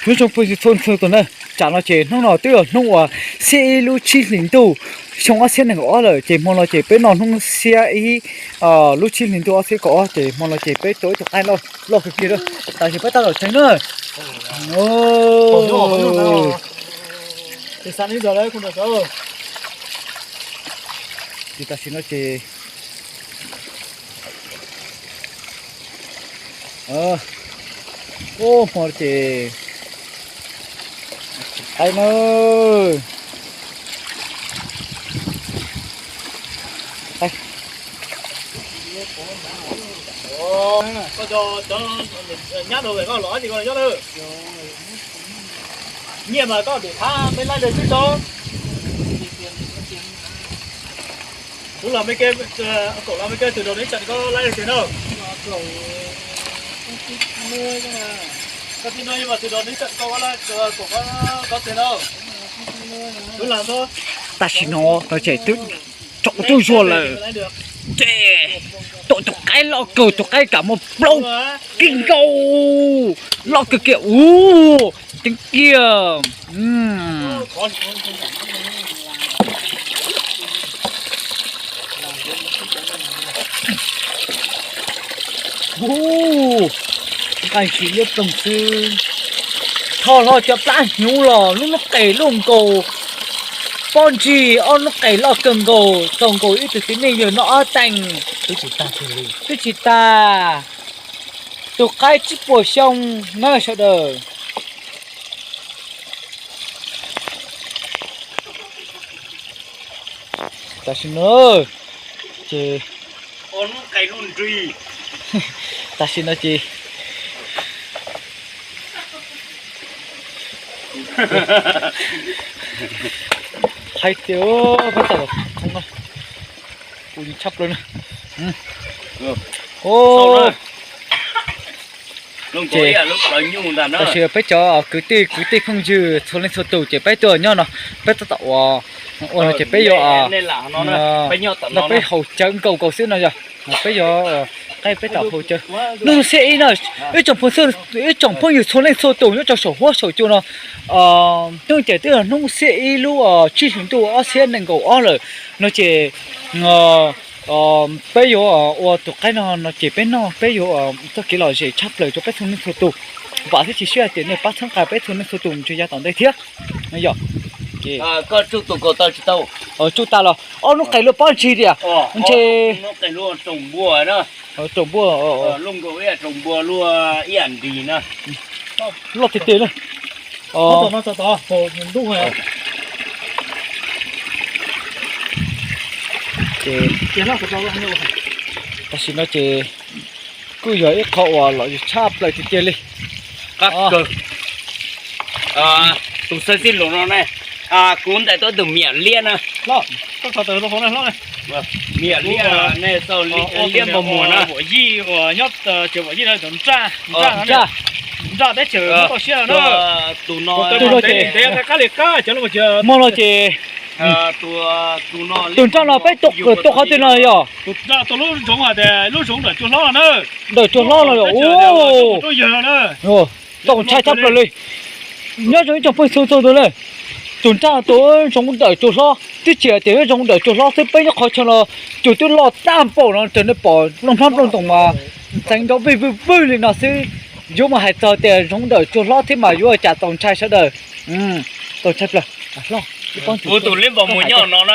Ib tsoom phooj ywg txhua leej txhua tus na, tsam no ces hnub no twb yog hnub uas xiab ib lub tsib hlis ntuj xyoo ob txhiab nees nkaum ob lawm, ces hmo no ces peb noj hnub xiab ib lub tsib hlis ntuj ob txhiab kaum ob, ces hmo no ces peb tua ib tug qaib loj kawg kiag lawm. Tam sim peb tab tom tseev na. Ces tam sim no ces ub hmo ces qaib na. Koj cov nyab rau koj los ces koj nyob lawm. Nyiaj mas koj pem thab peb laib rau xwb tso. Kuv los me ke, kaum los me ke tus rau neb tseem koj laib tiag na. Koj tib no mas tus rau neb tseem koj laib, kaum koj tiag na. Tam sim no no ces twb tsaus ntuj zuag lawm, ces tua tus qaib loj kawg, tus qaib kam muaj plaub kis nkaus, loj kawg kiag ub, ceev kiag. Ub, nqaij tsis liab ploog xwb. Tho hlo cov plab hnyuv los lub noob qes luaj nkaus pob ntsig, ob noob qes loj kawg nkaus, txaus nkaus ib tug txiv neej yawg noj ob teev. Twb tsis tas, tus qaib tsib puas xyoo na sawv daws. Tam sim no ces, tam sim no ces hais tias peb tau los thoob no, ua tshaj plaws na. Ces tam sim peb cov kwv tij kwv tij phooj ywg txhua leej txhua tus ces peb tuaj nyob no, peb tab tom ua, ua no ces peb yuav, no peb haus cawv nkaus nkaus xwb no yog, peb yuav, qaib peb tau haus cawv. Hnub xiab ib no, ib tsoom phooj, ib tsoom phooj ywg txhua leej txhua tus nyob rau saum huab saum cua no, hnub ces twb yog hnub xiab ib lub tsib hlis ntuj ob txhiab nees nkaum ob lawm no ces peb yuav ua tus qaib no no ces peb noj peb yuav txoj kev lom zem tshaj plaws rau peb txhua leej txhua tus. Vam thiab cia siab tias nej pab txhawb nqa peb txhua leej txhua tus mus txog yav tom ntej thiab. Yog, koj tsuj tus kaus taw tsis tau? Tsuj tas los ob lub qes luaj pob ntsig tias ntshe, raum npua, luaj nkaus ib yam raum npua luaj ib yam nris na. Loj tiag tiag na. Ces tam sim no ces kuj yog ib qho uas lom zem tshaj plaws tiag tiag li. Tus xeeb xib lus no ne, kuv ntais tau tus miam liab na. Miam liab ne, liab npau muag na. Nraj, nraj teb chaws tau siab na. Tus no, tus no ces, hmo no ces, tus nraj no peb tua qhov twg no yog? Tus nraj tua lub zoov hais tias lub zoov ntawm cua hlob na. Ntawm cua hlob no yog, tau ntshai tshaj plaws li. Nyob zoo ib tsoom phooj ywg txhua tus na, tus nraj tua zoov ntawm cua hlob twb tsis hais tias nyob zoov ntawm cua hlob xwb, peb nyob qhov chaw no cua twb loj tag npaum no raws nej pom nplooj hmab nplooj ntoos mas ntxeev nrov vij vwj vwj li no xwb. Yuav mas hais txog tias zoov ntawm cua hlob thiab mas yuav cas tau ntshai sawv daws. Tau ntshai plaws. Tus liab npau muag nyob no na.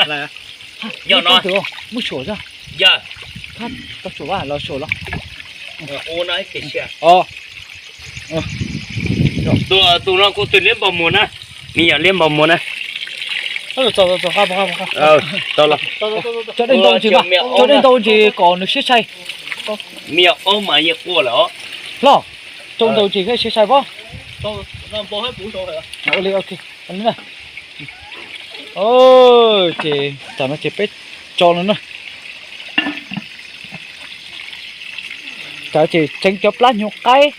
Muab suam, tau suam los suam los. Tus no kuj tus liab npau muag na, me nyuam liab npau muag na. Tso dej ntau ntsis, tso dej ntau ntsis kom nws siab sai. Me nyuam ob mas yeej quaj lawm os. Hlob, tso ntau ntsis thiaj siab sai pob. Ua li, ok. Ces tam no ces peb tso no na. Tam ces tseev cov plab hnyuv qaib,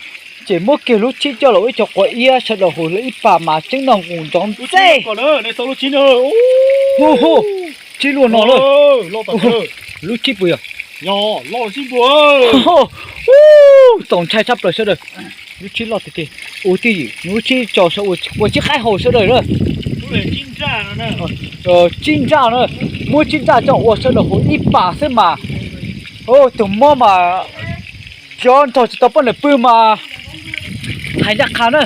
ces muab kiag lub tshib coj los ua ib co quav iab sawv daws hu lawv ib pas mas tseeb no nqus nrov ntxej. Tshib luaj no lawm. Lub tshib puas yog? Txaus ntshai tshaj plaws sawv daws. Lub tshib loj tiag tiag, ua tij nws lub tshib tso ua tshib qaib haus sawv daws na. Tsib nraj na, muab tsib nraj coj ua sawv daws haus ib pas xwb mas, tus mob mas cov nrog tsis tau poj niam pw mas hais ncaj qha na.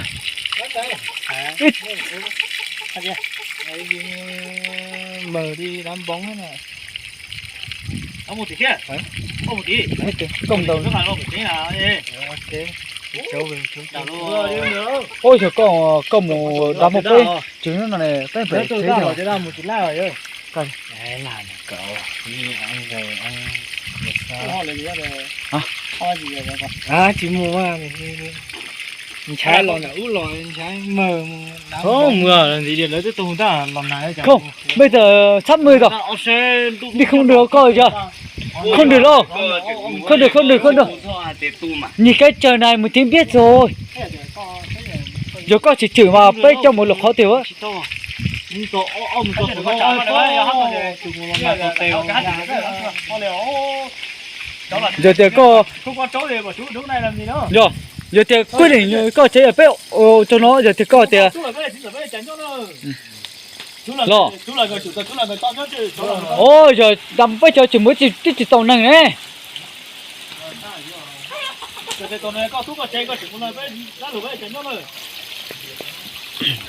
Ua yog koj mus dab muaj peb tsev no ne, peb pem tsev. Tsis mus, ntshai los ntawm ub los ntshai mawg mus. Ntxiv lawv twb tau ntag los nag. Không, bây giờ sắp mười rồi. Đi không được koj yog. Không được đâu. Không được, không được, không được. Nhìn cái trời này một tiếng biết rồi. Yog koj tsis chửi mà peb coj mus lwm qhov tiag. Yog tias koj, yog, yog tias quyết định koj tsev peb ua tso no, yog tias koj tias, los, o, yog dam peb cov tsis mus twb tsis tau neeg ne.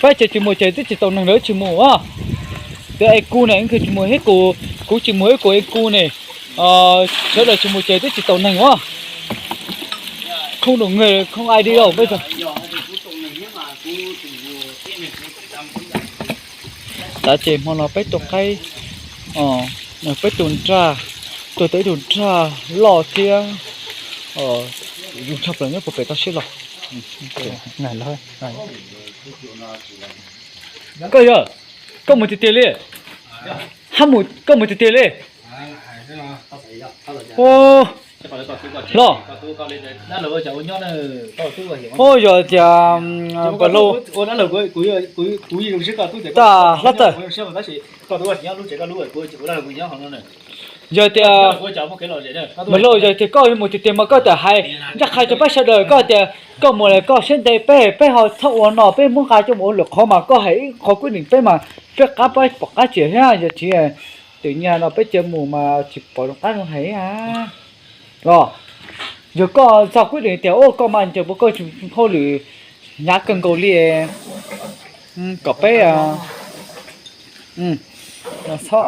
Peb cov tsis mus ces twb tsis tau neeg lawv tsis mus a. Tias es kuv ne, kuv tsis mus ib kuv, kuv tsis mus ib kuv es kuv ne, sawv daws tsis mus ces twb tsis tau neeg a. Không đủ người không ai đi đâu bây giờ. Tav ces hmo no peb tua qaib, peb tua nraj, tua tau ib tug nraj loj thiab zoo tshaj plaws nyob puag pem toj siab los. Koj yog, koj mus tiag tiag li? Hab mus, koj mus tiag tiag li? Los, o, yog tias, Npawg Lauj, taj hlob tawm, yog tias, Npawg Lauj, yog tias koj mus tiag tiag mas koj tawm hais ncaj qha rau peb sawv daws, koj tias koj mus lawm koj siab ntev peb, peb ho txhob ua no, peb muab nqa coj mus ua lwm qhov mas koj hais ib qho kwj dim peb mas peb qab peb pom qab tseem thiab. Yog tsis, twm nyag no peb cia mus mas tsis pom zoo qab zoo hais. Los, yog koj txog kwj dim tias ua koj mas ncaws puas koj tsis hauj lwm hnyav kawg nkaus li, kom peb txhob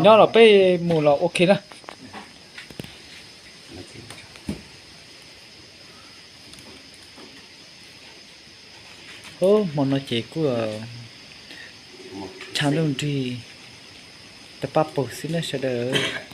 nyob los peb mus los ok na. Hmo no ces kuj tshav ntuj nrig, tawg paj paug xwb na sawv daws.